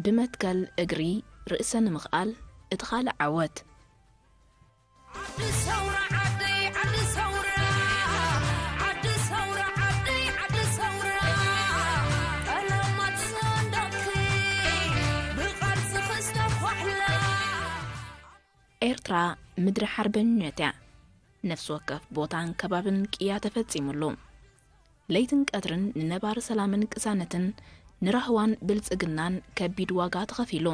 ብመትከል እግሪ ርእሰ ንምኽኣል እቲ ካልእ ዓወት። ዓዲ ሰውራ ዓደይ ዓዲ ሰውራ ዓዲ ሰውራ ዓደይ ዓዲ ሰውራ ቀለማት ሰንደቕኪ ብቓልስኺ ዝተኳሕላ። ኤርትራ ምድሪ ሓርበኝነት እያ። ነፍሲ ወከፍ ቦታን ከባብን ቅያ ተፈጺሙሉ። ለይትን ቀትርን ንነባሪ ሰላምን ቅሳነትን ንራህዋን ብልጽግናን ከቢድ ዋጋ ተኸፊሉ።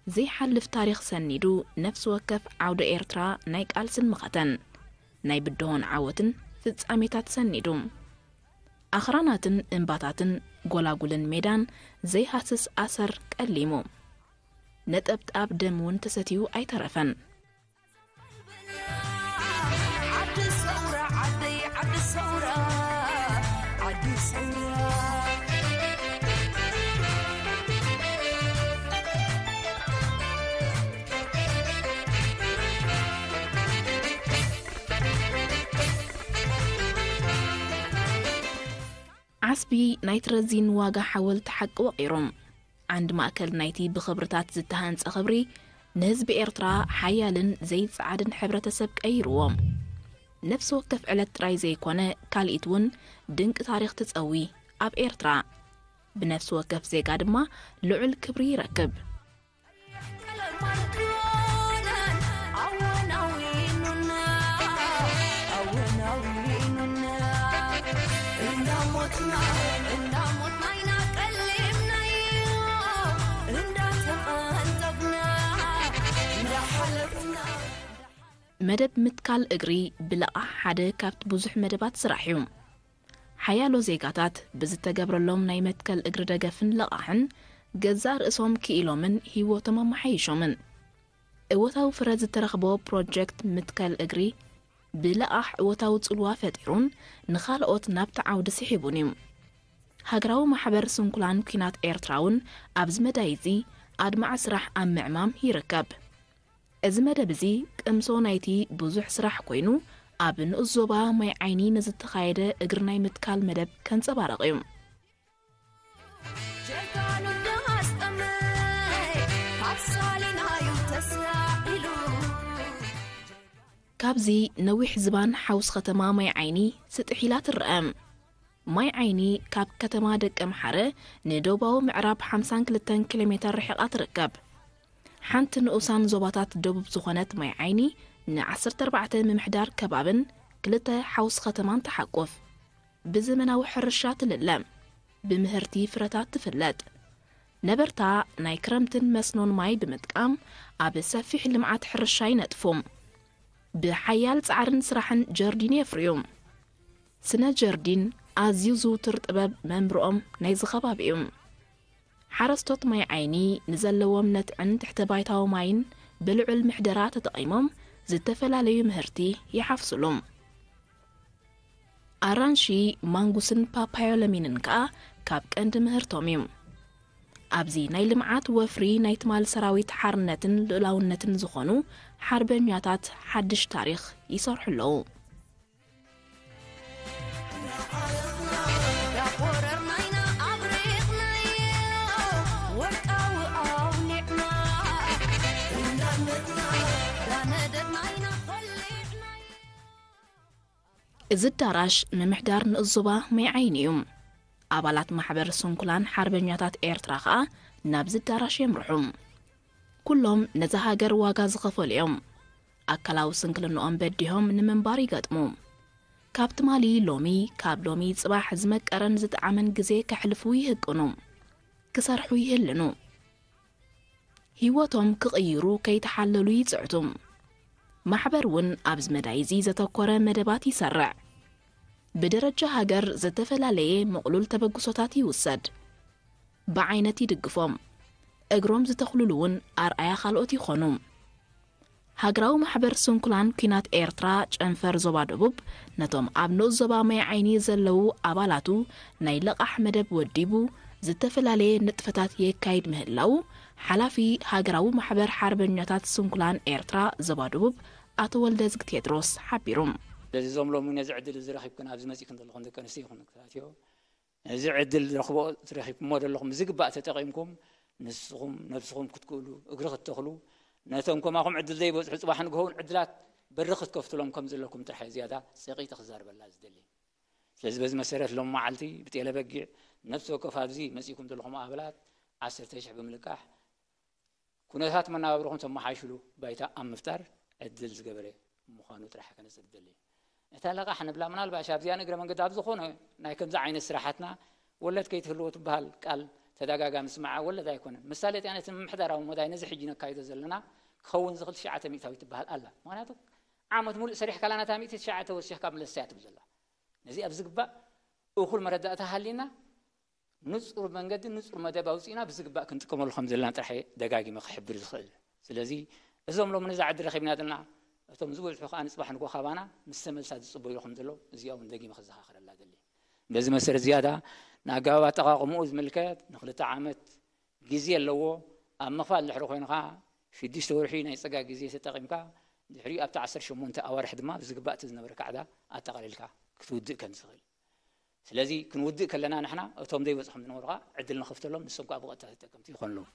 ዘይሓልፍ ታሪኽ ሰኒዱ፣ ነፍሲ ወከፍ ዓውደ ኤርትራ ናይ ቃልስን መኸተን፣ ናይ ብድሆን ዓወትን ፍጻሜታት ሰኒዱ። ኣኽራናትን እምባታትን ጎላጉልን ሜዳን ዘይሃስስ ኣሰር ቀሊሙ። ነጠብጣብ ደም እውን ተሰትዩ ኣይተረፈን። ዓዲ ሰውራ ዓደይ ዓዲ ሰውራ ዓዲ ሰውራ ዓስቢ ናይቲ ረዚን ዋጋ ሓወልቲ ሓቂ ወቒሩ። ዓንዲ ማእከል ናይቲ ብኽብርታት ዝተሃንጸ ክብሪ ንህዝቢ ኤርትራ ሓያልን ዘይጸዓድን ሕብረተሰብ ቀይርዎ። ነፍሲ ወከፍ ዕለት ጥራይ ዘይኮነ ካልኢት እውን ድንቂ ታሪኽ ትጸዊ ኣብ ኤርትራ። ብነፍሲ ወከፍ ዜጋ ድማ ልዑል ክብሪ ይረክብ። መደብ ምትካል እግሪ ብለቓሕ ሓደ ካብቲ ብዙሕ መደባት ስራሕ እዩ። ሓያሎ ዜጋታት ብዝተገብረሎም ናይ መትከል እግሪ ደገፍን ለቓሕን ገዛእ ርእሶም ክኢሎምን ህይወቶም ኣመሓይሾምን። እወታዊ ፍረ ዝተረኽቦ ፕሮጀክት ምትከል እግሪ ብለቓሕ እወታዊ ጽልዋ ፈጢሩን ንኻልኦት ናብቲ ዓውዲ ስሒቡን እዩ። ሃገራዊ ማሕበር ስንኩላን ኲናት ኤርትራ እውን ኣብዚ መዳይ እዚ ኣድማዒ ስራሕ ኣብ ምዕማም ይርከብ። እዚ መደብ እዚ ቅምሶ ናይቲ ብዙሕ ስራሕ ኮይኑ ኣብ ንኡስ ዞባ ማይ ዓይኒ ንዝተኻየደ እግሪ ናይ ምትካል መደብ ከንጸባርቕ እዩ። ጀጋኑ ዳሃስጠመይ ካብ ሳሊናዩ ተሳኢሉ ካብዚ ነዊሕ ዝባን ሓውስ ከተማ ማይ ዓይኒ ስጥሕ ኢላ ትረአ። ማይ ዓይኒ ካብ ከተማ ደቀምሓረ ንደቡባዊ ምዕራብ ሓምሳን ክልተን ኪሎ ሜተር ርሒቓ ትርከብ። ሓንቲ ንኡሳን ዞባታት ደቡብ ዝኾነት ማይ ዓይኒ ንዓሰርተ ኣርባዕተ ምምሕዳር ከባብን ክልተ ሓውስ ከተማን ትሓቁፍ። ብዘመናዊ ሕርሻ ትልለ። ብምህርቲ ፍረታት ትፍለጥ። ነበርታ ናይ ክረምትን መስኖን ማይ ብምጥቃም ኣብ ሰፊሕ ልምዓት ሕርሻ ይነጥፉ። ብሓያል ጻዕርን ስራሕን ጀርዲን የፍርዩ። ስነ ጀርዲን ኣዝዩ ዝውቱር ጥበብ መንብርኦም ናይዚ ከባቢ እዩ። ሓረስቶት ማይ ዓይኒ ንዘለዎም ነትዕን ትሕተ ባይታዊ ማይን ብልዑል ምሕደራ ተጠቒሞም ዝተፈላለዩ ምህርቲ ይሓፍስሉ። ኣራንሺ፣ ማንጉስን ፓፓዮ ለሚንን ከኣ ካብ ቀንዲ ምህርቶም እዩ። ኣብዚ ናይ ልምዓት ወፍሪ ናይ ትማል ሰራዊት ሓርነትን ልኡላውነትን ዝኾኑ ሓርበኛታት ሓድሽ ታሪኽ ይሰርሑ ኣለዉ። እዚ ኣዳራሽ ምምሕዳር ንኡስ ዞባ ማይ ዓይኒ እዩ። ኣባላት ማሕበር ስንኩላን ሓርበኛታት ኤርትራ ከኣ ናብዚ ኣዳራሽ የምርሑ። ኩሎም ነዛ ሃገር ዋጋ ዝኸፈሉ እዮም። ኣካላዊ ስንክልንኦም በዲሆም ንምንባር ይገጥሙ። ካብ ትማሊ ሎሚ፣ ካብ ሎሚ ጽባሕ ዝመቀረን ዝጠዓመን ግዜ ከሕልፉ ይህቅኑ። ክሰርሑ ይህልኑ። ህይወቶም ክቕይሩ ከይተሓለሉ ይጽዕቱ። ማሕበር እውን ኣብዚ መዳይ እዚ ዘተኮረ መደባት ይሰርዕ። ብደረጃ ሃገር ዝተፈላለየ ምቕሉል ተበግሶታት ይውሰድ። ብዓይነት ይድግፎም። እግሮም ዝተኽልሉ እውን ኣርኣያ ካልኦት ይኾኑ። ሃገራዊ ማሕበር ስንኩላን ኲናት ኤርትራ ጨንፈር ዞባ ደቡብ ነቶም ኣብ ንኡስ ዞባ ማይ ዓይኒ ዘለዉ ኣባላቱ ናይ ለቓሕ መደብ ወዲቡ ዝተፈላለየ ንጥፈታት የካይድ ምህላዉ ሓላፊ ሃገራዊ ማሕበር ሓርበኛታት ስንኩላን ኤርትራ ዞባ ደቡብ ኣቶ ወልደዝግ ቴድሮስ ሓቢሩ። ስለዚ እዞም ሎሚ ነዚ ዕድል እዚ ረኺብክን ኣብዚ መጺእክን ዘለኹም ደቂ ኣንስትዮ ይኹን ደቂ ተባዕትዮ ነዚ ዕድል ረኽቦ ረኺብኩሞ ዘለኹም ብዝግባእ ተጠቒምኩም ንስኹም ነብስኹም ክትክእሉ፣ እግሪ ክትተኽሉ፣ ነቶም ከማኹም ዕድል ዘይበጽሑ ጽባሕ ንግሆ እውን ዕድላት በሪ ክትከፍትሎም ከም ዘለኩም ጥራሕ እየ ዝያዳ ጸቂጠ ክዛረበላ ዝደሊ። ስለዚ በዚ መሰረት ሎም መዓልቲ ብጤለ በጊዕ ነፍሲ ወከፍ ኣብዚ መጺእኩም ዘለኹም ኣባላት ዓሰርተ ሽሕ ብምልቃሕ ኩነታት መናባብሮኹም ተመሓይሽሉ ባይታ ኣብ ምፍጣር ዕድል ዝገበረ ምዃኑ ጥራሕ ከነጽር ዝደሊ። እታ ለቓሕ ንብላ ምናልባሽ ኣብዚኣ ንእግረ መንገዲ ኣብ ዝኾነ ናይ ከምዚ ዓይነት ስራሓትና ወለድ ከይትህልዎ ትበሃል ቃል ተደጋጋሚ ስምዓ ወለድ ኣይኮነን። ምሳሌ ጥያ ነቲ ምምሕዳራዊ መዳይ ነዚ ሕጂ ነካይዶ ዘለና ክኸውን ዝኽእል ትሽዓተ ሚእታዊት ትበሃል ኣላ። ምኽንያቱ ዓመት ሙሉእ ሰሪሕካ ላና እታ ሚእቲ ትሽዓተ ወሲኽካ ምለሳ እያ ትብል ዘላ። ነዚ ኣብ ዝግባእ እኹል መረዳእታ ሃሊና ንጹር መንገዲ ንጹር መደብ ኣውጺእና ብዝግባእ ክንጥቀመሉ ከም ዘለና ጥራሕ እየ ደጋጊመ ክሕብር ዝኽእል። ስለዚ እዞም ሎም ነዛ ዕድል ረኺብና ዘለና እቶም ዝበዝሑ ከኣ ንጽባሕ ንግሆ ካባና ምስ ተመልሳ ዝጽበዩ ከም ዘለዉ እዚኣ እውን ደጊመ ክዘኻኸረላ ደሊ። በዚ መሰረት ዝያዳ ንኣገባብ ኣጠቓቕምኡ ዝምልከት ንክልተ ዓመት ግዜ ኣለዎ። ኣብ ምኽፋል ድሕሪ ኮይኑ ከኣ ሽዱሽተ ወርሒ ናይ ጸጋ ግዜ ተጠቒምካ ድሕሪ ኣብቲ ዓሰርተ ሸሞንተ ኣዋርሕ ድማ ብዝግባእ እቲ ዝነበረ ካዕዳ ኣጠቓሊልካ ክትውድእ ከም ዝኽእል። ስለዚ ክንውድእ ከለና ንሕና እቶም ዘይበጽሖም ዝነበሩ ከኣ ዕድል ንኸፍተሎም ንሶም ከኣ ብቐጥታ ተጠቀምቲ ይኾኑ ኣለዉ።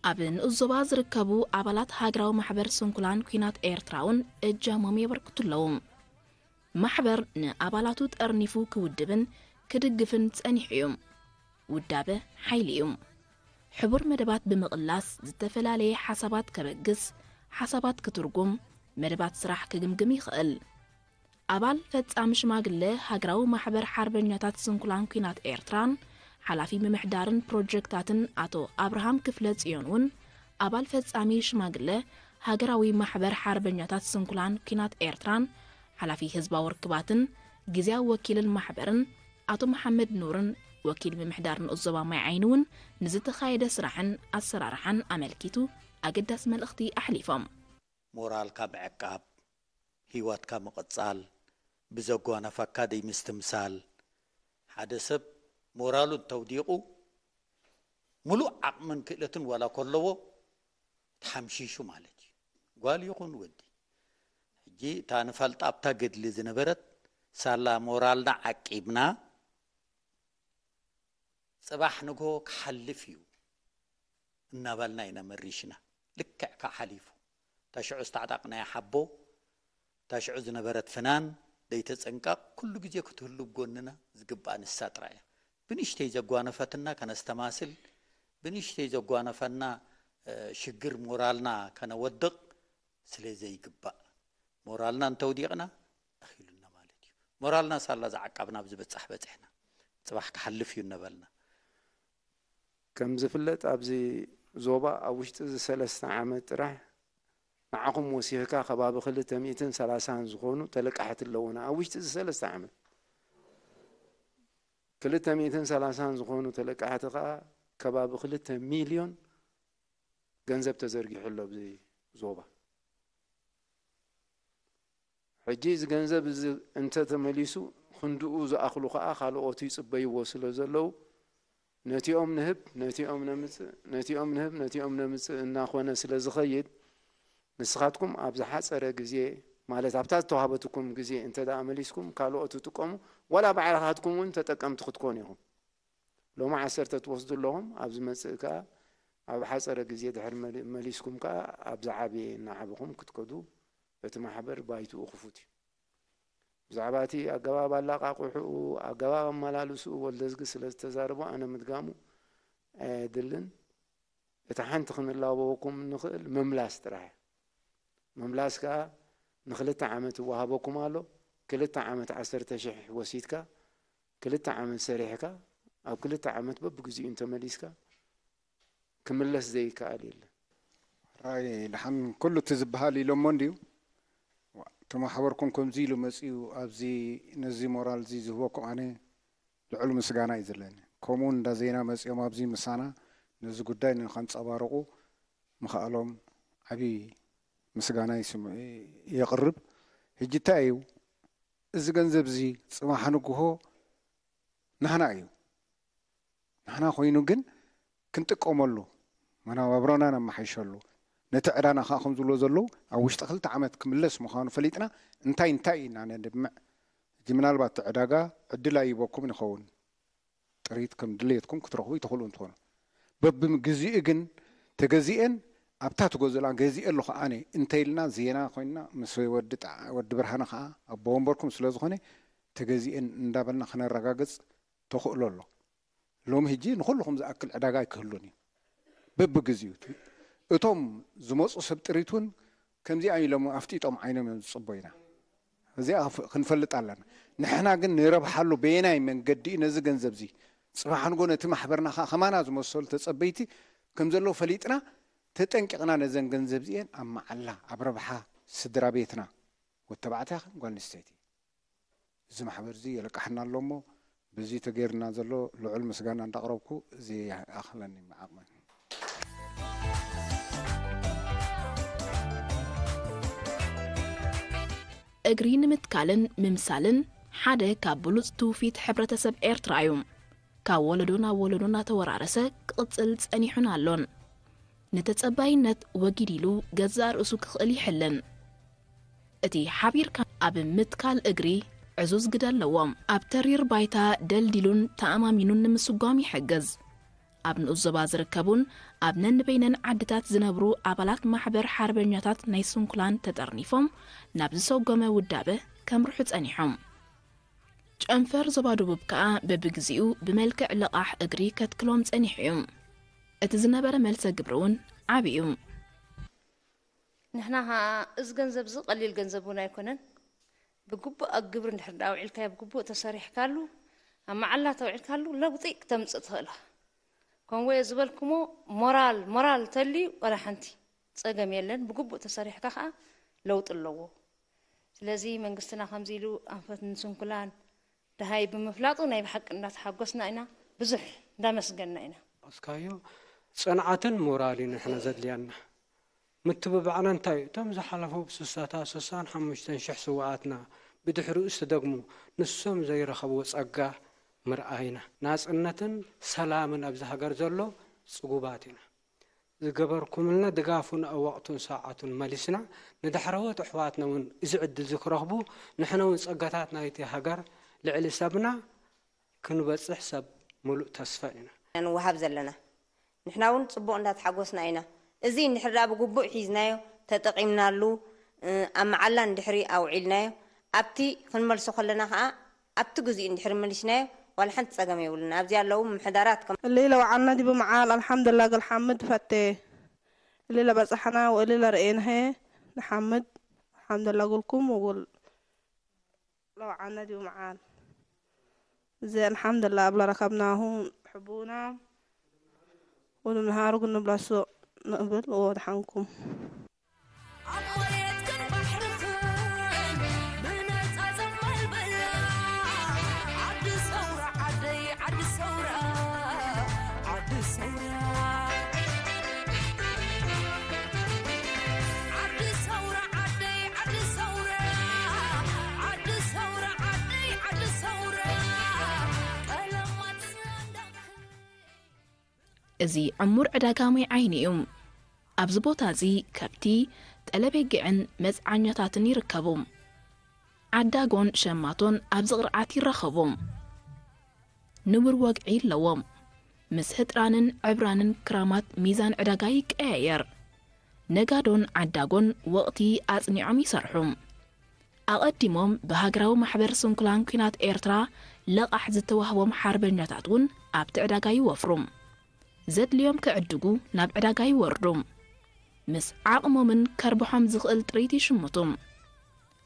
ኣብ ንኡስ ዞባ ዝርከቡ ኣባላት ሃገራዊ ማሕበር ስንኩላን ኲናት ኤርትራ እውን እጃሞም የበርክቱ ኣለዉ። ማሕበር ንኣባላቱ ጠርኒፉ ክውድብን ክድግፍን ጸኒሑ እዩ። ውዳበ ሓይሊ እዩ። ሕቡር መደባት ብምቕላስ ዝተፈላለየ ሓሳባት ከበግስ፣ ሓሳባት ክትርጉም፣ መደባት ስራሕ ክግምግም ይኽእል። ኣባል ፈጻሚ ሽማግለ ሃገራዊ ማሕበር ሓርበኛታት ስንኩላን ኲናት ኤርትራን ሓላፊ ምምሕዳርን ፕሮጀክታትን ኣቶ ኣብርሃም ክፍለ ጽዮን እውን ኣባል ፈጻሚ ሽማግለ ሃገራዊ ማሕበር ሓርበኛታት ስንኩላን ኲናት ኤርትራን ሓላፊ ህዝባዊ ርክባትን ግዝያዊ ወኪልን ማሕበርን ኣቶ መሓመድ ኑርን ወኪል ምምሕዳር ንኡስ ዞባ ማይ ዓይኒ እውን ንዝተኻየደ ስራሕን ኣሰራርሓን ኣመልኪቱ ኣገዳሲ መልእኽቲ ኣሕሊፎም። ሞራልካ ምዕቃብ፣ ህይወትካ ምቕጻል፣ ብዘጓነፈካ ደይምስትምሳል። ሓደ ሰብ ሞራሉ እንተውዲቑ፣ ምሉእ ዓቕምን ክእለትን ዋላ ኮለዎ፣ ተሓምሺሹ ማለት እዩ። ጓል ይኹን ወዲ። ሕጂ እታ ንፈልጣ ኣብታ ገድሊ ዝነበረት ሳላ ሞራልና ዓቂብና፣ ጽባሕ ንግሆ ክሓልፍ እዩ እናበልና ኢና መሪሽና። ልክዕ ከኣ ሓሊፉ። እታ ሽዑ ዝተዓጣቕናያ ሓቦ፣ እታ ሽዑ ዝነበረት ፍናን ደይተጸንቀቕ ኩሉ ግዜ ክትህሉ ኣብ ጎንና ዝግብኣ ንሳ ጥራይ እያ። ብንእሽተይ ዘጓነፈትና ከነስተማስል፣ ብንእሽተይ ዘጓነፈና ሽግር ሞራልና ከነወድቕ ስለ ዘይግባእ፣ ሞራልና እንተውዲቕና እኺሉና ማለት እዩ። ሞራልና ሳላ ዝዓቀብና ኣብዚ በጻሕ በጺሕና። ጽባሕ ክሓልፍ እዩ እናበልና። ከም ዝፍለጥ ኣብዚ ዞባ ኣብ ውሽጢ እዚ ሰለስተ ዓመት ጥራሕ ንዓኹም ወሲኽካ ከባቢ ክልተ ሚእትን ሰላሳን ዝኾኑ ተለቃሕቲ ኣለዉና። ኣብ ውሽጢ እዚ ሰለስተ ዓመት ክልተ ሚእትን ሰላሳን ዝኾኑ ተለቃሕቲ ከኣ ከባቢ ክልተ ሚልዮን ገንዘብ ተዘርጊሑ ኣሎ ኣብዚ ዞባ። ሕጂ እዚ ገንዘብ እዚ እንተተመሊሱ ክንድኡ ዝኣኽሉ ከኣ ካልኦት ይጽበይዎ ስለ ዘለዉ ነቲኦም ንህብ ነቲኦም ነምጽእ ነቲኦም ንህብ ነቲኦም ነምጽእ እናኾነ ስለ ዝኸይድ ንስኻትኩም ኣብ ዝሓጸረ ግዜ ማለት ኣብታ ዝተዋህበትኩም ግዜ እንተ ደኣ መሊስኩም ካልኦት ትጥቀሙ ዋላ ባዕልኻትኩም እውን ተጠቀምቲ ክትኮኑ ኢኹም። ሎሚ ዓሰርተ ትወስዱ ኣለኹም ኣብ ዝመጽእ ከኣ ኣብ ሓጸረ ግዜ ድሕሪ መሊስኩም ከኣ ኣብ ዝዓበየ እናዓበኹም ክትከዱ በቲ ማሕበር ባይትኡ ክፉት እዩ። ብዛዕባ እቲ ኣገባብ ኣላቓቑሕኡ፣ ኣገባብ ኣመላልስኡ ወልደዝጊ ስለ ዝተዛረቦ ኣነ ምድጋሙ ኣየድልን። እታ ሓንቲ ክንላበወኩም እንኽእል ምምላስ ጥራሕ እያ። ምምላስ ከኣ ንክልተ ዓመት ይወሃበኩም ኣሎ። ክልተ ዓመት ዓሰርተ ሽሕ ወሲድካ ክልተ ዓመት ሰሪሕካ ኣብ ክልተ ዓመት በብግዚኡ እንተመሊስካ ክምለስ ዘይከኣል የለን። ራይ ድሓን ኩሉ እቲ ዝበሃል ኢሎሞ እንድዩ። እቲ ማሕበርኩም ከምዚ ኢሉ መፂኡ ኣብዚ ነዚ ሞራል እዚ ዝህበኩም ኣነ ልዑል ምስጋና እዩ ዘለኒ። ከምኡ እውን እንዳ ዜና መፂኦም ኣብዚ ምሳና ነዚ ጉዳይ ንከንፀባርቑ ምኽኣሎም ዓብዪ ምስጋና ይስም- የቕርብ። ሕጂ እንታይ እዩ እዚ ገንዘብ እዚ ፅባሕ ንግሆ ናህና እዩ። ናህና ኮይኑ ግን ክንጥቀመሉ መናባብሮና ነመሓይሸሉ ነቲ ዕዳና ከዓ ከም ዝብሎ ዘለዉ ኣብ ውሽጢ ክልተ ዓመት ክምለስ ምዃኑ ፈሊጥና እንታይ እንታይ ኢና ነድምዕ? ሕጂ ምናልባት እቲ ዕዳጋ ዕድል ኣይበኩም ይኸውን። ጥሪት ከም ድሌትኩም ክትረኽቡ ይትኽእሉ እንትኾኑ፣ በብግዜኡ ግን ተገዚኤን ኣብታ ትገዝእላ ገዚኤ ኣለኹ ኣነ እንተኢልና ዜና ኮይንና ምስ ወዲ ጣ-፣ ወዲ ብርሃነ ከዓ ኣቦ ወንበርኩም ስለ ዝኾነ ተገዚኤን እንዳበልና ክነረጋግጽ ተኽእሎ ኣሎ። ሎሚ ሕጂ ንኹልኹም ዝኣክል ዕዳጋ ኣይክህሉን እዩ። በብግዜኡ እቶም ዝመፁ ሰብ ጥሪት እውን ከምዚኣ ኢሎም ኣፍጢጦም ዓይኖም እዮም ዝፅበዩና። እዚኣ ክፍ-፣ ክንፈልጥ ኣለና። ንሕና ግን ንረብሓሉ በየናይ መንገዲ እዩ ነዚ ገንዘብ እዚ ፅባሕ ንጎ ነቲ ማሕበርና ከዓ ከማና ዝመሰሉ ተፀበይቲ ከም ዘለዉ ፈሊጥና ተጠንቂቕና ነዘን ገንዘብ እዚአን ኣብ መዓላ ኣብ ረብሓ ስድራ ቤትና ወተባዕታይ ጓል ኣንስተይቲ እዚ ማሕበር እዚ የለቃሕና ኣሎ እሞ በዚ ተገይርና ዘሎ ልዑል ምስጋና እንዳቕረብኩ እዚ ይኣኽለኒ ዓቕመን። እግሪ ንምትካልን ምምሳልን ሓደ ካብ ብሉጽ ትውፊት ሕብረተሰብ ኤርትራ እዩ። ካብ ወለዶ ናብ ወለዶ እናተወራረሰ ክቕጽል ጸኒሑን ኣሎን። ንተጸባይነት ወጊድ ኢሉ ገዛእ ርእሱ ክኽእል ይሕልን። እቲ ሓቢርካ ኣብ ምትካል እግሪ ዕዙዝ ግደ ኣለዎ። ኣብ ተሪር ባይታ ደልዲሉን ተኣማሚኑን ንምስጓም ይሕግዝ። ኣብ ንኡስ ዞባ ዝርከቡን ኣብ ነንበይነን ዓድታት ዝነብሩ ኣባላት ማሕበር ሓርበኛታት ናይ ስንኩላን ተጠርኒፎም ናብ ዝሰጎመ ውዳበ ከምርሑ ጸኒሖም። ጨንፈር ዞባ ደቡብ ከኣ በብግዜኡ ብመልክዕ ለቓሕ እግሪ ከትክሎም ጸኒሑ እዩ። እቲ ዝነበረ መልሰ ግብሪ እውን ዓቢ እዩ። ንሕና ኸዓ እዚ ገንዘብ እዚ ቀሊል ገንዘብ እውን ኣይኮነን። ብግቡእ ኣብ ግብሪ እንድሕር ደኣ ኣውዒልካዮ፣ ብግቡእ ተሰሪሕካሉ፣ ኣብ መዓላ ተውዒልካሉ ለውጢ ክተምጽእ ትኽእል ኢኻ። ከምኡ እየ ዝበልኩሞ ሞራል ሞራል ተልዩ ዋላ ሓንቲ ጸገም የለን። ብግቡእ ተሰሪሕካ ኸዓ ለውጢ ኣለዎ። ስለዚ መንግስትና ከምዚ ኢሉ ኣንፈት ንስንኩላን ደሃይ ብምፍላጡ ናይ ብሓቂ እንዳተሓጎስና ኢና። ብዙሕ እንዳመስገንና ኢና። ኣስካዮ ጽንዓትን ሞራልን እዩ ንሕና ዘድልያና። ምትብባዕና እንታይ እዩ? እቶም ዝሓለፉ ስሳታት ስሳን ሓሙሽተን ሽሕ ስውኣትና ብድሕሪኡ ዝተደግሙ ንሶም ዘይረኸብዎ ጸጋ ምርኣይና። ናጽነትን ሰላምን ኣብዚ ሃገር ዘሎ ጽጉባት ኢና። ዝገበርኩምልና ድጋፍን ኣብ ወቕቱን ሰዓቱን መሊስና ንዳሕረዎት ኣሕዋትና እውን እዚ ዕድል እዚ ክረኽቡ ንሕና እውን ጸጋታት ናይቲ ሃገር ልዕሊ ሰብና ክንበጽሕ ሰብ ምሉእ ተስፋ ኢና። ንወሃብ ዘለና። ንሕና እውን ጽቡቕ እንዳተሓጎስና ኢና። እዚ እንድሕር ደኣ ብግቡእ ሒዝናዮ፣ ተጠቒምናሉ፣ ኣብ መዓላ እንድሕሪ ኣውዒልናዮ፣ ኣብቲ ክንመልሶ ከለና ከኣ ኣብቲ ግዚኡ እንድሕሪ መሊስናዮ ዋላ ሓንቲ ጸገም የብሉን። ኣብዚ ኣለዉ ምምሕዳራት ከም። እሊ ለውዓልና ዲቡ መዓል ኣልሓምዱላ እግል ሓምድ ፈቴ እሊ ለበጻሕና ወእሊ ለርእየንሀ ንሓምድ ኣልሓምዱላ እግልኩም ወእግል ለውዓልና ዲቡ መዓል እዚ ኣልሓምዱላ ኣብ ለረከብናሁ ሕቡና ወሉ ንሃርጉ ንብለሶ ንእብል ወድሓንኩም። ኣብ መሬትክን ባሕርኽን ብነጻ ዘመልበላ ዓዲ ሰውራ ዓደይ ዓዲ ሰውራ ዓዲ ሰውራ ዓዲ ሰውራ ዓደይ ዓዲ ሰውራ ዓዲ ሰውራ ዓደይ ዓዲ ሰውራ ቀለማት ሰንደቕ እዚ ዕሙር ዕዳጋ ማይ ዓይኒ እዩ። ኣብዚ ቦታ እዚ ከብቲ፣ ጠለቤጊዕን መጽዓኛታትን ይርከቡ። ዓዳጎን ሸማቶን ኣብዚ ቅርዓት ይራኸቡ። ንቡር ወግዒ ኣለዎም። ምስ ህጥራንን ዕብራንን ክራማት ሚዛን ዕዳጋ ይቀያየር። ነጋዶን ዓዳጎን ወቕቲ ኣጽኒዖም ይሰርሑ። ኣቐዲሞም ብሃገራዊ ማሕበር ስንኩላን ኲናት ኤርትራ ለቓሕ ዝተዋህቦም ሓርበኛታት እውን ኣብቲ ዕዳጋ ይወፍሩ። ዘድልዮም ክዕድጉ ናብ ዕዳጋ ይወርዱ። ምስ ዓቕሞምን ከርብሖም ዝኽእል ጥሪት ይሽምቱ።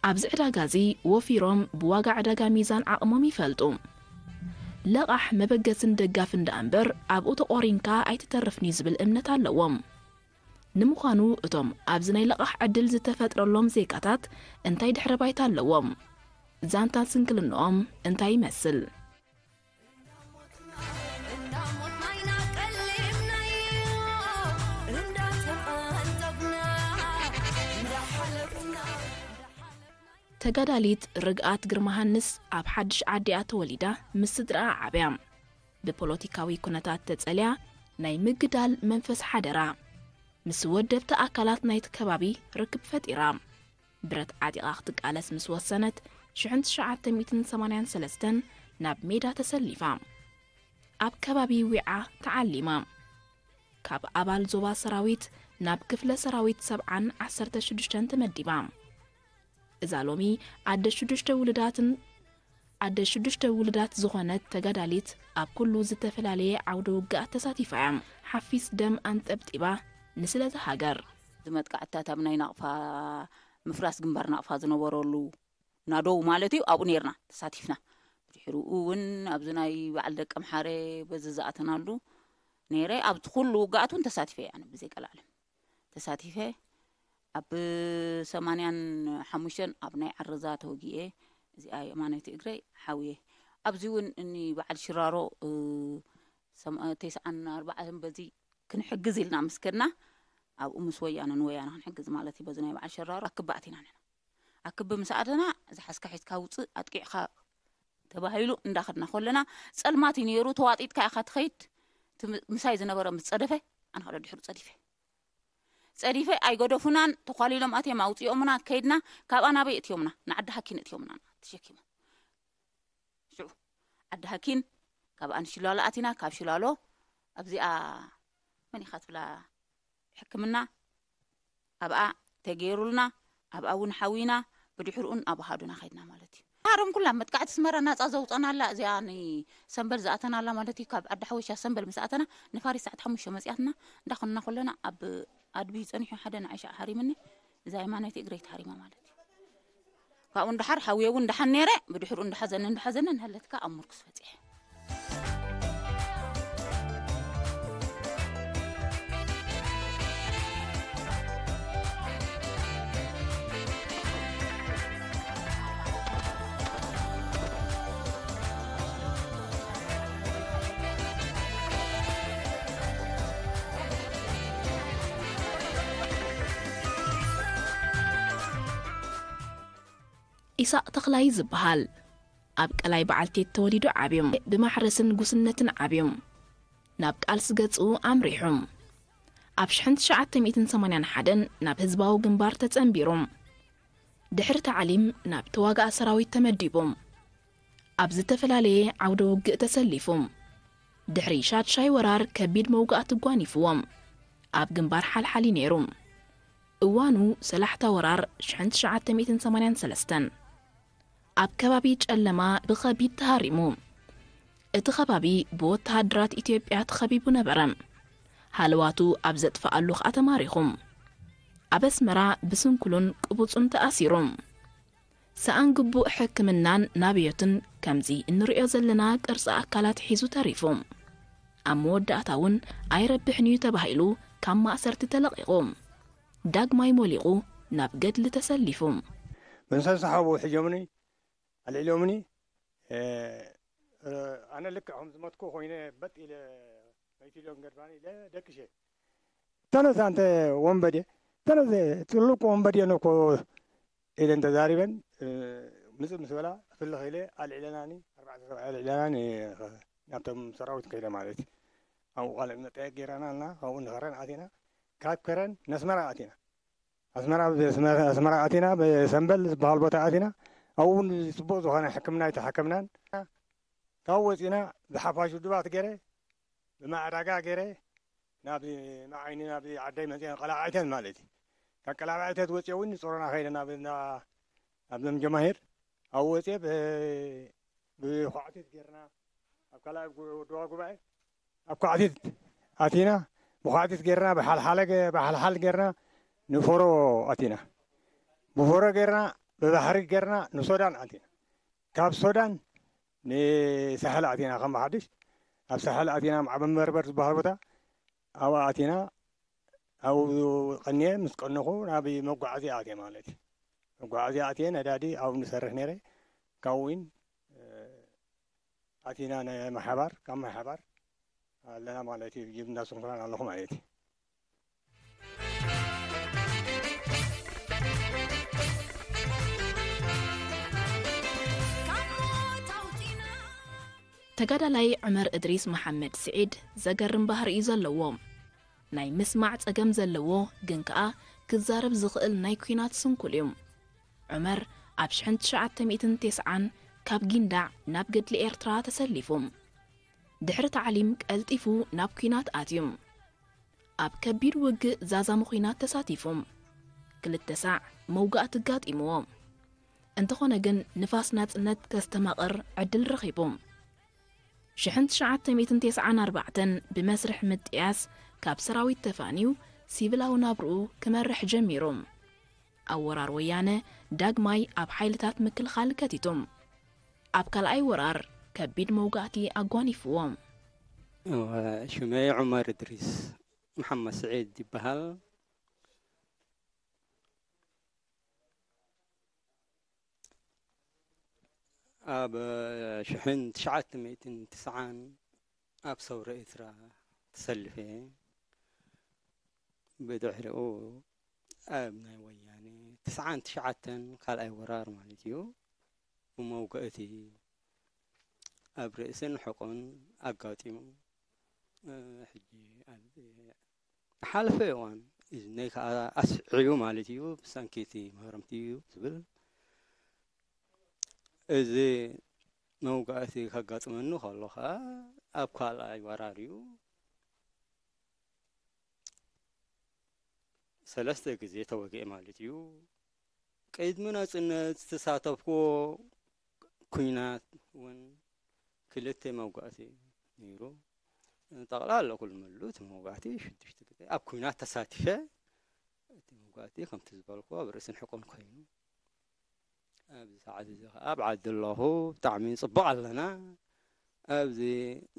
ኣብዚ ዕዳጋ እዚ ወፊሮም ብዋጋ ዕዳጋ ሚዛን ዓቕሞም ይፈልጡ። ለቓሕ መበገስን ደጋፍን ደኣ እምበር ኣብኡ ተቖሪንካ ኣይትተርፍን እዩ ዝብል እምነት ኣለዎም። ንምዃኑ እቶም ኣብዚ ናይ ለቓሕ ዕድል ዝተፈጥረሎም ዜጋታት እንታይ ድሕረ ባይታ ኣለዎም? ዛንታ ስንክልንኦም እንታይ ይመስል? ተጋዳሊት ርግኣት ግርማሃንስ ኣብ ሓድሽ ዓዲኣ ተወሊዳ ምስ ስድራኣ ዓብያ። ብፖለቲካዊ ኩነታት ተጸልያ ናይ ምግዳል መንፈስ ሓደራ። ምስ ወደብቲ ኣካላት ናይቲ ከባቢ ርክብ ፈጢራ። ብረት ዓጢቓ ክትቃለስ ምስ ወሰነት፣ ሽሕን ትሽዓተ ሚእትን ሰማንያን ሰለስተን ናብ ሜዳ ተሰሊፋ። ኣብ ከባቢ ዊዓ ተዓሊማ። ካብ ኣባል ዞባ ሰራዊት ናብ ክፍለ ሰራዊት ሰብዓን ዓሰርተ ሽዱሽተን ተመዲባ። እዛ ሎሚ ኣደ ሽዱሽተ ውሉዳትን ኣደ ሽዱሽተ ውሉዳት ዝኾነት ተጋዳሊት፣ ኣብ ኩሉ ዝተፈላለየ ዓውደ ውግኣት ተሳቲፋ እያ። ሓፊስ ደም ኣንጠብጢባ ንስለዚ ሃገር። ዝመጥቃዕትታት ኣብ ናይ ናቕፋ፣ ምፍራስ ግንባር ናቕፋ ዝነበረሉ ናደው ማለት እዩ፣ ኣብኡ ነይርና ተሳቲፍና። ብድሕሪኡ እውን ኣብዚ ናይ በዓል ደቀምሓረ በዚ ዝኣተናሉ ነይረ። ኣብቲ ኩሉ ውግኣት እውን ተሳቲፈ እየ፣ ኣነ ብዘይ ቀልዓለም ተሳቲፈ። ኣብ ሰማንያን ሓሙሽተን ኣብ ናይ ዓረዛ ተወጊኤ፣ እዚኣ የማነይቲ እግረይ ሓውየ። ኣብዚ እውን እኒ በዓል ሽራሮ፣ እ፣ ሰም-፣ እ፣ ተስዓን ኣርባዕተን በዚ ክንሕግዝ ኢልና ምስ ከድና፣ ኣብኡ ምስ ወያነ፣ ንወያነ ክንሕግዝ ማለት እዩ፣ በዚ ናይ በዓል ሽራሮ ኣክቢ ኣቲና ንሕና። ኣክቢ ምስ ኣተና፣ ዝሓዝካ ሒዝካ ውፅእ፣ ኣጥቂዕካ ተባሂሉ እንዳኸድና ከለና፣ ጸልማት እዩ ነይሩ፣ ተዋጢጥካ ኢኻ ትኸይድ። እቲ ም-፣ ምሳይ ዝነበረ ምስ ጸደፈ፣ ኣነ ከኣ ድሕሩ ጸዲፈ። ጸዲፈ ኣይገደፉናን፣ ተዃሊሎም ኣትዮም ኣውጺኦምና፣ ከይድና፣ ካብኣ ናበይ እትዮምና? ንዓዲ ሃኪን እትዮምና፣ ተሸኪሞም። ሽዑ፣ ዓዲ ሃኪን፣ ካብኣ ንሽላሎ ኣቲና፣ ካብ ሽላሎ፣ ኣብዚኣ፣ መን ኢኻ ትብላ? ሕክምና፣ ኣብኣ ተገይሩልና፣ ኣብኣ እውን ሓዊና፣ ብድሕርኡን ኣብ ኣሃዱና ከይድና ማለት እዩ። ሃሮም ኩላ መጥቃዕቲ ኣስመራ ናጻ ዘውጸናላ፣ እዚኣ ንሰምበል ዝኣተናላ ማለት እዩ። ካብ ዓዲ ሓወሻ ሰምበል ምስ ኣተና፣ ንፋሪስ ሰዓት ሓሙሽተ መጺኣትና፣ እንዳኸንና ከለና፣ ኣብ ኣድቢ ጸኒሑ ሓደ ንዓይ ሻዕ ሃሪምኒ፣ እዛ የማናይቲ እግረይ ተሃሪማ ማለት እዩ። ካብኡ እንዳሓር ሓውየ እውን እንዳሓን ነይረ፣ ብድሕርኡ እንዳሓዘኒ፣ እንዳሓዘኒ፣ ንሃለትካ ኣብ ምርኩስ በጺሐ። ኢሳቕ ተኽላይ ዝበሃል፣ ኣብ ቀላይ በዓልቴት ተወሊዱ ዓብዩ። ብማሕረስን ጉስነትን ዓብዩ። ናብ ቃልሲ ገጹ ኣምሪሑ። ኣብ ሽሕን ትሽዓተ ሚእትን ሰማንያን ሓደን ናብ ህዝባዊ ግንባር ተጸንቢሩ። ድሕሪ ታዕሊም ናብ ተዋጋእ ሰራዊት ተመዲቡ። ኣብ ዝተፈላለየ ዓውደ ውግእ ተሰሊፉ። ድሕሪ ሻድሻይ ወራር ከቢድ መውጋእቲ ጓኒፍዎ። ኣብ ግንባር ሓልሓሊ ነይሩ። እዋኑ ሰላሕታ ወራር ሽሕን ትሽዓተ ሚእትን ሰማንያን ሰለስተን። ኣብ ከባቢ ጨለማ ብኸቢድ ተሃሪሙ። እቲ ከባቢ ብወተሃደራት ኢትዮጵያ ተኸቢቡ ነበረ። ሃለዋቱ ኣብ ዘጥፍኣሉ ኸኣ ተማሪኹ። ኣብ ኣስመራ ብስንኩሉን ቅቡጹን ተኣሲሩ። ሰኣን ግቡእ ሕክምናን ናብዮትን ከምዚ እንርእዮ ዘለና ቅርጺ ኣካላት ሒዙ ተሪፉ። ኣብ መወዳእታ እውን ኣይረብሕን እዩ ተባሂሉ ካብ ማእሰርቲ ተለቒቑ። ዳግማይ ሞሊቑ ናብ ገድሊ ተሰሊፉ። መንሰን ሰሓቡ ሒዞምኒ፣ ኣልዒሎምኒ፣ እ፣ እ፣ ኣነ ልክዕ ከም ዝሞትኩ ኮይነ በጥ ኢለ፣ መይቱ ኢሎም ገድፋኒ ኢለ ደቅሼ። ተነሳ ኣንተ ወንበዴ፣ ተነስ፣ ጥሉቅ ወንበዴ ነው እኮ ኢለን ተዛሪበን፣ እ፣ ምጽእ ምስ በላ፣ ፍልኽ ኢለ ኣልዒለናኒ፣ ኣርባዕተ ሰብኣይ ኣልዒለናኒ፣ ናብቶም ሰራዊት ከይደ ማለት እዩ። ኣብኡ ቃለ መጠየቅ ገይረናልና፣ ካብኡ ንኸረን ኣቲና፣ ካብ ከረን ነስመራ ኣቲና። ኣስመራ፣ ኣስመራ፣ ኣስመራ ኣቲና፣ ብሰምበል ዝበሃል ቦታ ኣቲና፣ ኣብኡ እውን ጽቡቕ ዝኾነ ሕክምና ኣይተሓከምናን። ካብኡ ወጺና፣ ብሓፋሽ ውድባት ገይረ፣ ብማዕዳጋ ገይረ፣ ናብ መዓይኒ፣ ናብ ዓደይ መጺኤ፣ ቀላዓይተን ማለት እዩ። ካብ ቀላዓይተት ወጺኤ እውን ንጾሮና ከይደ፣ ናብ፣ ናብ፣ ኣብ ለም ጀማሂር፣ ኣብኡ ወጺኤ፣ ብ-፣ ብኳዕቲት ገይርና፣ ኣብ ካልኣይ ጉ-፣ ወደዋ ጉባኤ፣ ኣብ ኳዕቲት ኣቲና፣ ብኳዕቲት ጌርና፣ ብሓልሓለ ገ-፣ ብሓልሓል ጌርና ንፎሮ ኣቲና። ብፎሮ ጌርና፣ ብባሕሪ ጌርና ንሶዳን ኣቲና። ካብ ሶዳን ንሳሕል ኣቲና፣ ከም ሓድሽ ኣብ ሳሕል ኣቲና፣ ማዕበ መርበር ዝበሃል ቦታ፣ ኣብኣ ኣቲና፣ ኣብኡ ቀንየ፣ ምስ ቀነኹ ናብ መጓዓዝያ ኣትየ ማለት እዩ። መጓዓዝያ ኣትየ፣ ነዳዲ ኣብኡ ንሰርሕ ነይረ። ካብኡ እውን፣ እ፣ ኣቲና ናይ ማሕባር፣ ካብ ማሕባር ኣለና ማለት እዩ። ጅብ እናስንኩላን ኣለኹ ማለት እዩ። ተጋዳላይ ዑመር እድሪስ መሓመድ ስዒድ ዘገርም ባህሪ እዩ ዘለዎ። ናይ ምስማዕ ጸገም ዘለዎ ግን ከኣ ክዛረብ ዝኽእል ናይ ኲናት ስንኩል እዩ። ዑመር ኣብ ሽሕን ትሽዓተ ሚእትን ተስዓን ካብ ጊንዳዕ ናብ ገድሊ ኤርትራ ተሰሊፉ። ድሕሪ ታዕሊም ቀልጢፉ ናብ ኲናት ኣትዩ። ኣብ ከቢድ ውግእ ዛዛሚ ኲናት ተሳቲፉ። ክልተ ሳዕ መውጋእቲ ኣጋጢምዎ። እንተኾነ ግን ንፋስ ናጽነት ከስተማቕር ዕድል ረኺቡ። ሽሕን ትሽዓተ ሚእትን ተስዓን ኣርባዕተን ብመስርሕ ምጥያስ ካብ ሰራዊት ተፋንዩ ሲቪላዊ ናብርኡ ክመርሕ ጀሚሩ። ኣብ ወራር ወያነ ዳግማይ ኣብ ሓይልታት ምክልኻል ከቲቱ። ኣብ ካልኣይ ወራር ከቢድ መውጋእቲ ኣጓኒፍዎ። እወ፣ ሽመይ ዑመር እድሪስ መሓመድ ስዒድ ይበሃል። ኣብ ሽሕን ትሽዓተ ሚእትን ትስዓን ኣብ ሰውራ ኤርትራ ተሰሊፈ። ብድሕሪኡ ኣብ ናይ ወያነ ትስዓን ትሽዓተን ካልኣይ ወራር ማለት እዩ፣ ብመውጋእቲ ኣብ ርእስን ሕቆን ኣጋጢሙ። ሕጂ ኣብ ሓለፈ እዋን እዝነይ ከዓ ኣስዒቡ ማለት እዩ፣ ብሰንኪ እቲ ምህረምቲ እዩ ዝብል። እዚ መውጋእቲ ከጋጥመኒ ከሎ ከዓ ኣብ ካልኣይ ወራር እዩ። ሰለስተ ግዜ ተወግኤ ማለት እዩ። ቅድሚ ናጽነት ዝተሳተፍኩዎ ኲናት እውን ክልተ መውጋእቲ ነይሩ። ጠቕላላ ኩሉ ምሉእ እቲ መውጋእቲ ሽዱሽተ ግዜ ኣብ ኲናት ተሳቲፈ። እቲ መውጋእቲ ከምቲ ዝበልኩ ኣብ ርእስን ሕቆን ኮይኑ ኣብዚ ሰዓት እዚ ከዓ ኣብ ዓዲ ኣለኹ። ብጣዕሚ ጽቡቕ ኣለና። ኣብዚ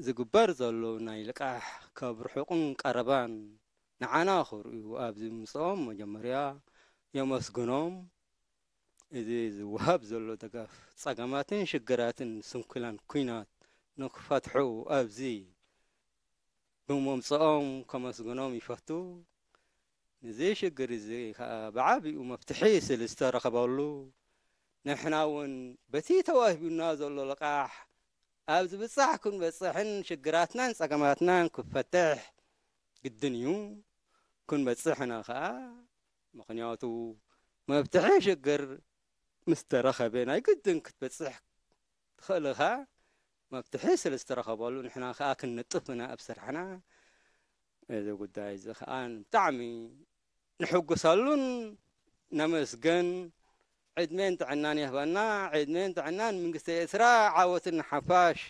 ዝግበር ዘሎ ናይ ልቃሕ ካብ ርሑቕን ቀረባን ንዓና ክርእዩ ኣብዚ ምምፅኦም መጀመርያ የመስግኖም። እዚ ዝወሃብ ዘሎ ደገፍ ጸገማትን ሽግራትን ስንኩላን ኲናት ንክፈትሑ ኣብዚ ብምምፅኦም ከመስግኖም ይፈቱ። ንዚ ሽግር እዚ ከዓ ብዓቢኡ መፍትሒ ስለ ዝተረኸበሉ ንሕና እውን በቲ ተዋሂቡና ዘሎ ልቓሕ ኣብ ዝብጻሕ ክንበጽሕን ሽግራትናን ጸገማትናን ክፈትሕ ግድን እዩ። ክንበጽሕ ኢና ከዓ፣ ምኽንያቱ መፍትሒ ሽግር ምስ ተረኸበ ናይ ግድን ክትበጽሕ ትኽእል ኢኻ። መፍትሒ ስለ ዝተረኸበሉ ንሕና ከዓ ክንነጥፍ ኢና ኣብ ስራሕና። እዚ ጉዳይ እዚ ከዓ ብጣዕሚ ንሕጉሰሉን ነመስገን። ዕድሜን ጥዕናን ይህበና። ዕድሜን ጥዕናን መንግስቲ ኤርትራ። ዓወትን ንሓፋሽ።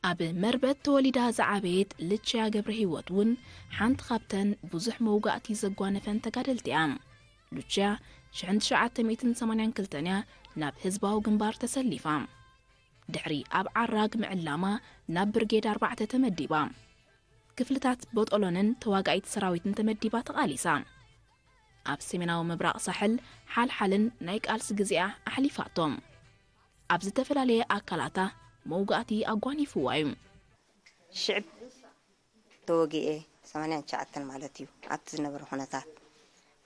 ኣብ መርበት ተወሊዳ ዝዓበየት ልችያ ገብረ ህይወት እውን ሓንቲ ካብተን ብዙሕ መውጋእቲ ዘጓነፈን ተጋደልቲ እያ። ሉችያ ሽሕን ትሽዓተ ሚእትን ሰማንያን ክልተን እያ ናብ ህዝባዊ ግንባር ተሰሊፋ። ድሕሪ ኣብ ዓራግ ምዕላማ ናብ ብርጌድ ኣርባዕተ ተመዲባ። ክፍልታት ቦጦሎንን ተዋጋኢት ሰራዊትን ተመዲባ ተቓሊሳ። ኣብ ሰሜናዊ ምብራቕ ሳሕል ሓልሓልን ናይ ቃልሲ ግዜኣ ኣሕሊፋቶም። ኣብ ዝተፈላለየ ኣካላታ መውጋእቲ ኣጓኒፍዋ እዩ። ሽዕብ ተወጊኤ ሰማንያን ትሽዓተን ማለት እዩ። ኣብቲ ዝነበረ ኩነታት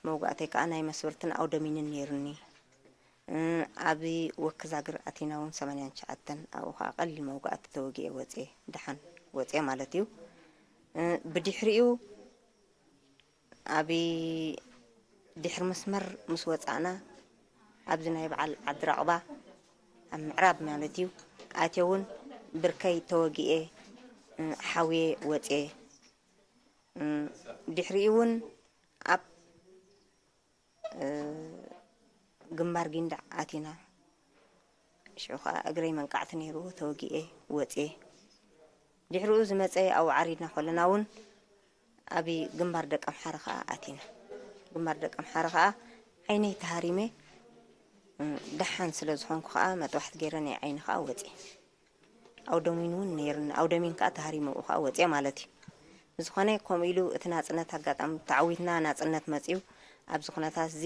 መውጋእተይ ከዓ ናይ መስበርትን ኣውደሚንን ነይሩኒ። እ፣ ኣብ ወክዛግር ኣቲና እውን ሰማንያን ትሽዓተን ኣብኡ ከዓ ቀሊል መውጋእቲ ተወጊኤ ወፅኤ፣ ደሓን ወፅኤ ማለት እዩ። እ፣ ብድሕሪኡ ኣብ ድሕሪ መስመር ምስ ወፃእና ኣብዚ ናይ በዓል ዓዲ ራቕባ ኣብ ምዕራብ ማለት እዩ ኣትየ እውን ብርከይ ተወጊኤ፣ እ፣ ሓውየ ወፅኤ። እ፣ ድሕሪኡ እውን ኣብ፣ እ፣ ግንባር ጊንዳዕ ኣቲና። ሽዑ ከዓ እግረይ መንቃዕቲ ነይርዎ፣ ተወጊኤ ወፅኤ። ድሕሪኡ ዝመፀ ኣብኡ ዓሪድና ከለና እውን ኣብ ግንባር ደቀምሓረ ከዓ ኣቲና። ግንባር ደቀምሓረ ከዓ ዓይነይ ተሃሪመ፣ እ፣ ደሓን ስለ ዝኾንኩ ከዓ መጥባሕቲ ገይረ ናይ ዓይኒ ከዓ ወፅኤ። ኣውደሚን እውን ነይሩኒ። ኣውደሚን ከዓ ተሃሪመ ኣብኡ ከዓ ወፅኤ ማለት እዩ። ብዝኾነ ከምኡ ኢሉ እቲ ናፅነት ኣጋጣሚ ተዓዊትና ናፅነት መፅዩ። ኣብዚ ኩነታት እዚ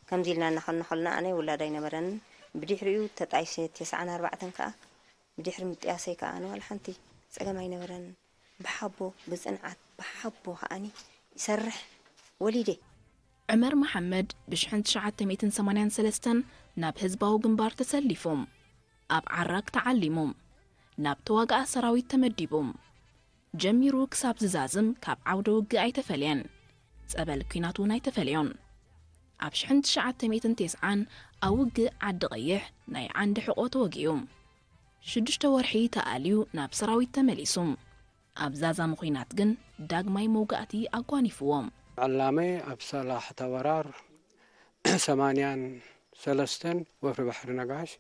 ከምዚ ኢልና እናኸድና ከለና ኣነ ውላድ ኣይነበረንን። ብድሕሪኡ ተጣይሰ ተስዓን ኣርባዕተን ከዓ ብድሕሪ ምጥያሰይ ከዓ ኣነ ዋላ ሓንቲ ፀገም ኣይነበረንን። ብሓቦ ብፅንዓት ብሓቦ ከዓኒ ይሰርሕ ወሊደ። ዑመር መሓመድ ብሽሕን ትሽዓተ ሚእትን ሰማንያን ሰለስተን ናብ ህዝባዊ ግንባር ተሰሊፉ። ኣብ ዓራግ ተዓሊሙ። ናብ ተዋጋኣ ሰራዊት ተመዲቡ። ጀሚሩ ክሳብ ዝዛዝም ካብ ዓውደ ውግእ ኣይተፈልየን። ጸበል ኲናት እውን ኣይተፈለዮን። ኣብ ሽሕን ትሽዓተ ሚእትን ተስዓን ኣብ ውግእ ዓዲ ቀይሕ ናይ ዓንዲ ሕቆ ተወጊኡ። ሽዱሽተ ወርሒ ተኣልዩ ናብ ሰራዊት ተመሊሱ። ኣብ ዛዛሚ ኲናት ግን ዳግማይ መውጋእቲ ኣጓኒፍዎም። ዕላመይ ኣብ ሳላሕ ተወራር ሰማንያን ሰለስተን ወፍሪ ባሕሪ ነጋሽ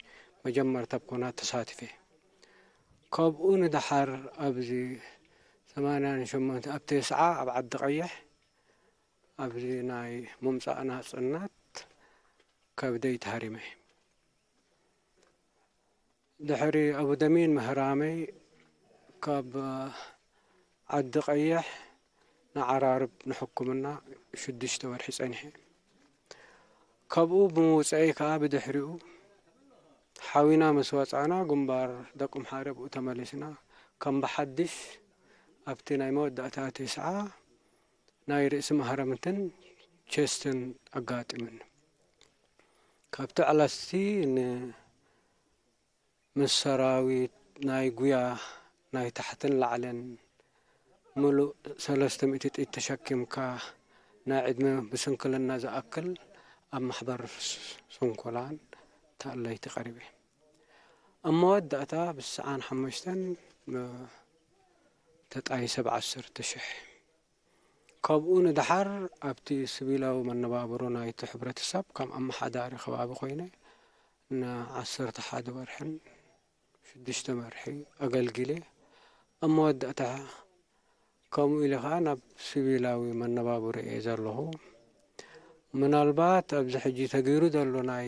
መጀመርታ ኣብ ኲናት ተሳቲፈ። ካብኡ ንደሓር ኣብዚ ሰማንያን ሸሞንተ ኣብ ተስዓ ኣብ ዓዲ ቀይሕ ኣብዚ ናይ ምምጻእ ናጽነት ከብደይ ተሃሪመ። ድሕሪ ኣቡ ደሚን ምህራመይ ካብ ዓዲ ቀይሕ ንዓራርብ ንሕክምና ሽዱሽተ ወርሒ ጸኒሐ። ካብኡ ብምውጸኤ ከኣ ብድሕሪኡ ሓዊና ምስ ወጻና ግንባር ደቁምሓረ ብኡ ተመሊስና ከም ብሓድሽ ኣብቲ ናይ መወዳእታ ተስዓ ናይ ርእሲ ማህረምትን ቸስትን ኣጋጢሙኒ። ካብቲ ዕለትቲ ን ምስ ሰራዊት ናይ ጉያ ናይ ታሕትን ላዕልን ምሉእ ሰለስተ ሚእቲ ጥይት ተሸኪምካ ናይ ዕድመ ብስንክልና ዝኣክል ኣብ ማሕበር ስንኩላን ተኣለይቲ ቀሪበ። ኣብ መወዳእታ ብስዓን ሓሙሽተን ተጣይሰ ብዓሰርተ ሽሕ። ካብኡ ንደሓር ኣብቲ ስቪላዊ መነባብሮ ናይቲ ሕብረተሰብ ከም ኣመሓዳሪ ከባቢ ኮይነ ንዓሰርተ ሓደ ወርሕን ሽዱሽተ ወርሒ ኣገልጊለ። ኣብ መወዳእታ ከምኡ ኢለ ኸኣ ናብ ስቪላዊ መነባብሮ እየ ዘለኹ። ምናልባት ኣብዚ ሕጂ ተገይሩ ዘሎ ናይ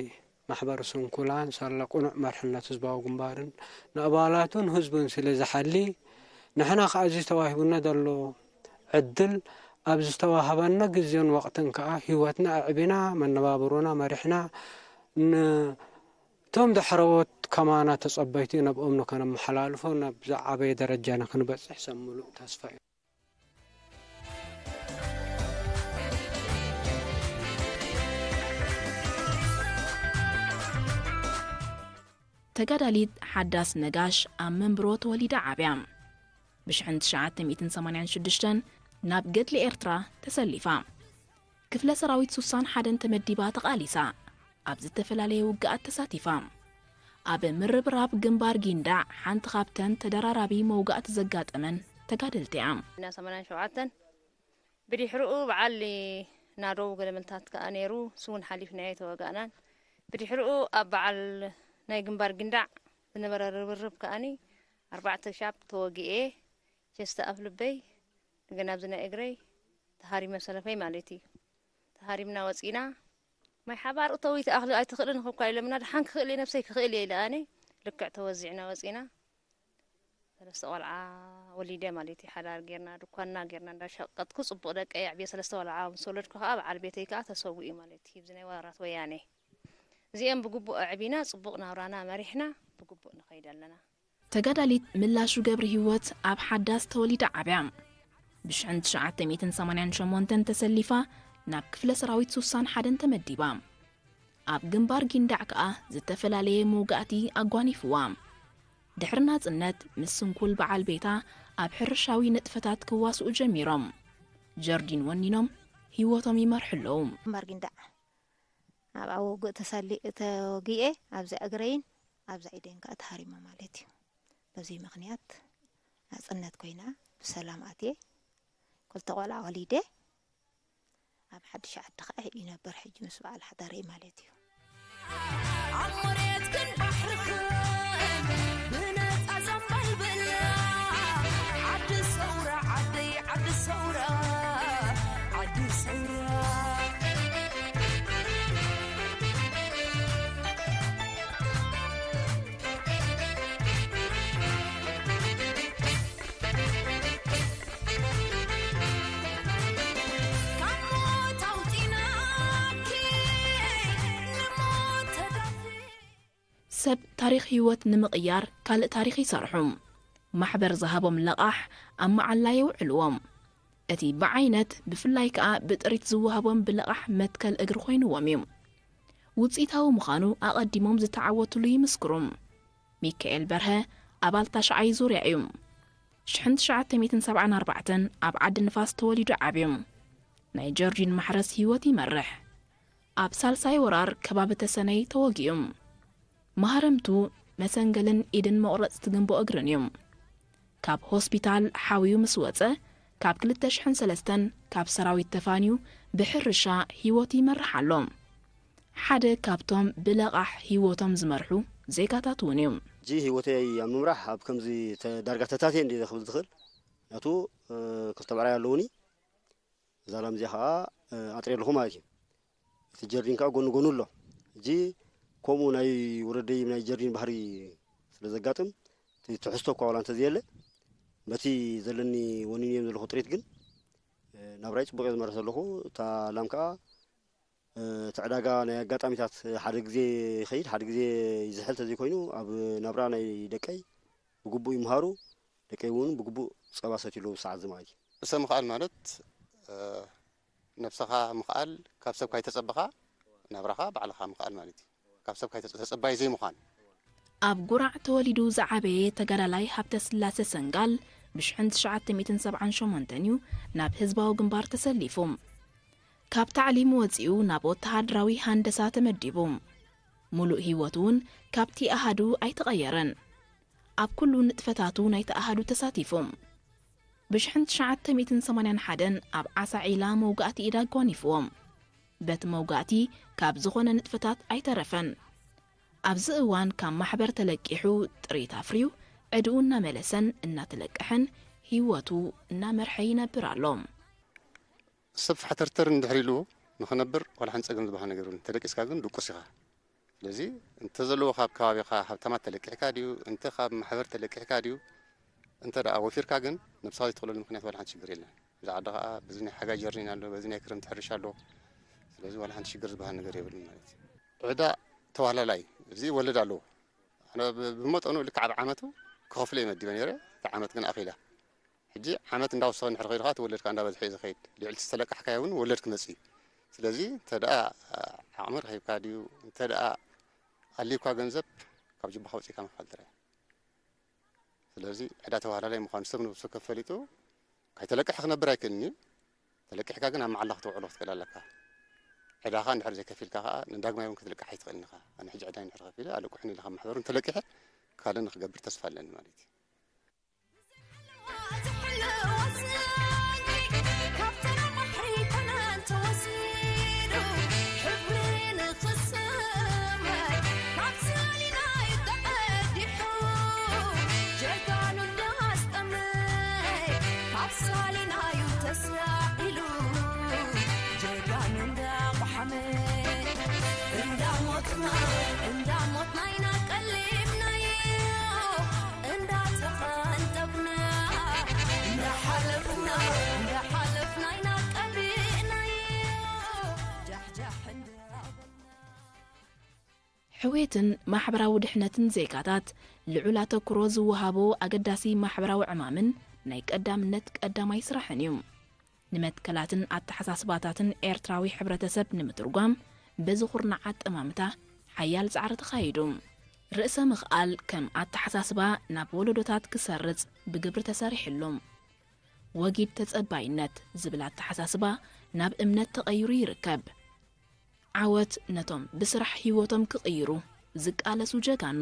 ማሕበር ስንኩላን ሳላ ቅኑዕ መርሕነት ህዝባዊ ግንባርን ንኣባላቱን ህዝቡን ስለ ዝሓሊ፣ ንሕና ከኣ እዚ ተዋሂቡና ዘሎ ዕድል ኣብ ዝተዋህበና ግዜን ወቕትን ከኣ ህይወትና ኣዕቢና፣ መነባብሮና መሪሕና፣ ንቶም ዳሕረዎት ከማና ተጸበይቲ ናብኦም ንከነመሓላልፎ ናብ ዝዓበየ ደረጃ ንክንበጽሕ ሰብ ምሉእ ተስፋ እዩ። ተጋዳሊት ሓዳስ ነጋሽ ኣብ መንብሮ ተወሊዳ ዓብያ። ብሽሕን ትሽዓተ ሚእትን ሰማንያን ሽዱሽተን ናብ ገድሊ ኤርትራ ተሰሊፋ። ክፍለ ሰራዊት ሱሳን ሓደን ተመዲባ ተቓሊሳ። ኣብ ዝተፈላለየ ውግኣት ተሳቲፋ። ኣብ ምርብራብ ግንባር ጊንዳዕ ሓንቲ ካብተን ተደራራቢ መውጋእቲ ዘጋጠመን ተጋደልቲ እያ። እና ሰማንያን ሸውዓተን ብድሕሪኡ በዓል ናደው ገለመልታት ከኣ ነይሩ፣ እሱ እውን ሓሊፍናዮ ኣይተወጋእናን። ብድሕሪኡ ኣብ በዓል ናይ ግንባር ጊንዳዕ ዝነበረ ርብርብ ከኣኒ ኣርባዕተ ሻብ ተወጊኤ፣ ቸስተ ኣፍ ልበይ፣ እንደገና ኣብዚ ናይ እግረይ ተሃሪመ ሰለፈይ ማለት እዩ። ተሃሪምና ወጺና፣ ማይ ሓባር እተዊ ትኣኽሊ ኣይትኽእልን እኮ ኢሎምና፣ ደሓን ክኽእል እየ ነብሰይ ክኽእል እየ ኢለ ኣነ ልክዕ ተወዚዕና ወጺና። ሰለስተ ቆልዓ ወሊደ ማለት እዩ። ሓዳር ጌርና፣ ድኳንና ጌርና፣ እንዳሸቀጥኩ ጽቡቕ ደቀይ ኣዕብየ። ሰለስተ ቆልዓ ምስ ወለድኩ ከኣ በዓል ቤተይ ከኣ ተሰዊኡ ማለት እዩ። ኣብዚ ናይ ወራራት ወያኔ እዚኦም ብግቡእ ኣዕቢና፣ ጽቡቕ ናብራና መሪሕና፣ ብግቡእ ንኸይድ ኣለና። ተጋዳሊት ምላሹ ገብረ ህይወት ኣብ ሓዳስ ተወሊዳ ዓብያ። ብሽሕን ትሽዓተ ሚእትን ሰማንያን ሸሞንተን ተሰሊፋ ናብ ክፍለ ሰራዊት ሱሳን ሓደን ተመዲባ። ኣብ ግንባር ጊንዳዕ ከኣ ዝተፈላለየ መውጋእቲ ኣጓኒፍዋ። ድሕሪ ናጽነት ምስ ስንኩል በዓል ቤታ ኣብ ሕርሻዊ ንጥፈታት ክዋስኡ ጀሚሮም። ጀርዲን ወኒኖም ህይወቶም ይመርሑ ኣለዉ። ግንባር ጊንዳዕ ኣብ ኣብ ውግእ ተሳሊ-፣ ተወጊኤ ኣብዛ እግረይን ኣብዛ ኢደይን ከኣ ተሃሪመ ማለት እዩ። በዚ ምኽንያት ናጽነት ኮይና ብሰላም ኣትየ ክልተ ቆልዓ ወሊደ ኣብ ሓድሽ ዓዲ ከኣ ይነብር ሕጂ ምስ በዓል ሓዳረይ ማለት እዩ። ኣብ መሬትክን ባሕርክን ብነጻ ዘንበልብል ዓዲ ሰውራ ዓደይ ዓዲ ሰውራ ዓዲ ሰውራ። ካብ ሞት ኣውጺናኪ ንሞት ተዳፊ። ሰብ ታሪኽ ህይወት ንምቕያር ካልእ ታሪኽ ይሰርሑ። ማሕበር ዝሃቦም ለቓሕ ኣብ መዓላ የውዕልዎም። እቲ ብዓይነት ብፍላይ ከኣ ብጥሪት ዝወሃቦም ብለቓሕ መትከል እግሪ ኮይንዎም እዩ። ውጽኢታዊ ምዃኑ ኣቐዲሞም ዝተዓወትሉ ይምስክሩ። ሚካኤል በርሀ ኣባል ታሽዓይ ዙርያ እዩ። ሽሕን ትሽዓተ ሚእትን ሰብዓን ኣርባዕተን ኣብ ዓዲ ንፋስ ተወሊዱ ዓብዩ። ናይ ጆርጂን ማሕረስ ህይወት ይመርሕ። ኣብ ሳልሳይ ወራር ከባቢ ተሰነይ ተወጊኡ። ማህረምቱ መሰንገልን ኢድን መቑረጽቲ ግንቦ እግርን እዩ። ካብ ሆስፒታል ሓውዩ ምስ ወጸ፣ ካብ ክልተ ሽሕን ሰለስተን ካብ ሰራዊት ተፋንዩ ብሕርሻ ህይወቱ ይመርሕ ኣሎ። ሓደ ካብቶም ብለቓሕ ህይወቶም ዝመርሑ ዜጋታት እውን እዩ። ሕጂ ህይወተይ ኣብ ምምራሕ ኣብ ከምዚ ተ-፣ ዳርጋ ተታትየ እንደ ክብል ዝኽእል። ምክንያቱ፣ እ፣ ክልተ ብዕራይ ኣለዉኒ። እዛ ላም እዚኣ ኸዓ፣ እ፣ ኣጥርየ ኣለኹ ማለት እዩ። እቲ ጀርዲን ከዓ ጎኑ ጎኑ ኣሎ። ሕጂ ከምኡ ናይ ወለደይ ናይ ጀርዲን ባህሪ ስለ ዘጋጥም፣ እቲ ትሕዝቶ እኳ ዋላ እንተዘየለ፣ በቲ ዘለኒ ወኒንዮም ዘለኹ ጥሪት ግን፣ እ፣ ናብራይ ጽቡቕ እየ ዝመርሕ ዘለኹ። እታ ላም ከዓ፣ እ፣ እቲ ዕዳጋ ናይ ኣጋጣሚታት ሓደ ግዜ ይኸይድ፣ ሓደ ግዜ ይዝሕል ተዘይኮይኑ፣ ኣብ ናብራ ናይ ደቀይ ብግቡእ ይምሃሩ፣ ደቀይ እውን ብግቡእ ጸባ ሰትዩ ኣለዉ ብሰዓት እዚ ማለት እዩ። ርእሰ ምኽኣል ማለት፣ እ፣ ነብስኻ ምኽኣል፣ ካብ ሰብ ካይተጸበኻ ናብራኻ ባዕልኻ ምኽኣል ማለት እዩ። ካብ ሰብ ካይተጸ-፣ ተጸባይ ዘይምዃን። ኣብ ጉራዕ ተወሊዱ ዝዓበየ ተጋዳላይ ሃብተስላሴ ሰንጋል ብሽሕን ትሽዓተ ሚእትን ሰብዓን ሸሞንተን እዩ ናብ ህዝባዊ ግንባር ተሰሊፉ። ካብ ታዕሊም ወጺኡ ናብ ወተሃደራዊ ሃንደሳ ተመዲቡ። ሙሉእ ህይወቱ እውን ካብቲ ኣሃዱ ኣይተቐየረን። ኣብ ኩሉ ንጥፈታቱ ናይቲ ኣሃዱ ተሳቲፉ። ብሽሕን ትሽዓተ ሚእትን ሰማንያን ሓደን ኣብ ዓሳ ዒላ መውጋእቲ ኢድ ኣጓኒፍዎ። በቲ መውጋእቲ ካብ ዝኾነ ንጥፈታት ኣይተረፈን። ኣብዚ እዋን ካብ ማሕበር ተለቂሑ ጥሪት ኣፍርዩ ዕድኡ እናመለሰን እናተለቀሐን ህይወቱ እናመርሐ ይነብር ኣሎ። ሰብ ፋሕተርተር እንድሕር ኢሉ ንኽነብር ዋላ ሓንቲ ጸገም ዝበሃል ነገር የብሉን። ተደቂስካ ግን ድቁስ ኢኻ። ስለዚ እንተ ዘለዎ ካብ ከባቢኻ ሃብታማት ተለቂሕካ ድዩ፣ እንተ ካብ ማሕበር ተለቂሕካ ድዩ፣ እንተ ደኣ ወፊርካ ግን ነብስኻ ዘይትኽእለሉ ምኽንያት ዋላ ሓንቲ ሽግር የለን። እዚ ዓዲ ኸኣ በዚ ናይ ሓጋይ ጀርዲን ኣሎ፣ በዚ ናይ ክረምቲ ሕርሻ ኣሎ። ስለዚ ዋላ ሓንቲ ሽግር ዝበሃል ነገር የብሉን ማለት እዩ። ዕዳ ተዋህላላይ፣ እዚ ወለድ ኣለዎ። ኣነ ብ-፣ ብመጠኑ ልክዕ ኣብ ዓመቱ ክኸፍሎ እየ መዲበ ነይረ፣ እታ ዓመት ግን ኣኺላ። ሕጂ ዓመት እንዳወሰኸ እንድሕር ኸይዱ ኸኣ እቲ ወለድ ከኣ እንዳበዝሐ እዩ ዝኸይድ። ልዕሊ እቲ ዝተለቃሕካዮ እውን ወለድ ክመጽእ እዩ። ስለዚ እንተ ደኣ ዓቕሚ ረኺብካ ድዩ፣ እንተ ደኣ ኣልዩካ ገንዘብ ካብ ጅባኻ ኣውጺእካ ምኽፋል ጥራይ። ስለዚ ዕዳ ተዋህላላይ ምዃኑ ሰብ ነብሱ ከፈሊጡ ካይተለቅሐ ክነብር ኣይክእልን እዩ። ተለቂሕካ ግን ኣብ መዓላ ክተውዕሎ ክትክእል ኣለካ። ዕዳኻ እንድሕር ዘይከፊልካ ከኣ ንዳግማይ እውን ክትልቃሕ ኣይትኽእልን ኢኻ። ኣነ ሕጂ ዕዳይ እንድሕር ከፊለ ኣለቁሕኒ ኢለ ካብ ማሕበሩ እንተለቂሐ ካልእ ንክገብር ተስፋ ኣለኒ ማለት እዩ። ሕውየትን ማሕበራዊ ድሕነትን ዜጋታት ልዑል ኣተኩሮ ዝወሃቦ ኣገዳሲ ማሕበራዊ ዕማምን ናይ ቀዳምነት ቀዳማይ ስራሕን እዩ። ንመትከላትን ኣተሓሳስባታትን ኤርትራዊ ሕብረተሰብ ንምትርጓም በዚ ኩርናዕ ኣጠማምታ ሓያል ጻዕሪ ተኻይዱ። ርእሰ ምኽኣል ከም ኣተሓሳስባ ናብ ወለዶታት ክሰርጽ ብግብሪ ተሰሪሕሉ። ወጊድ ተጸባይነት ዝብል ኣተሓሳስባ ናብ እምነት ተቐይሩ ይርከብ። ዓወት ነቶም ብስራሕ ህይወቶም ክቕይሩ ዝቃለሱ ጀጋኑ።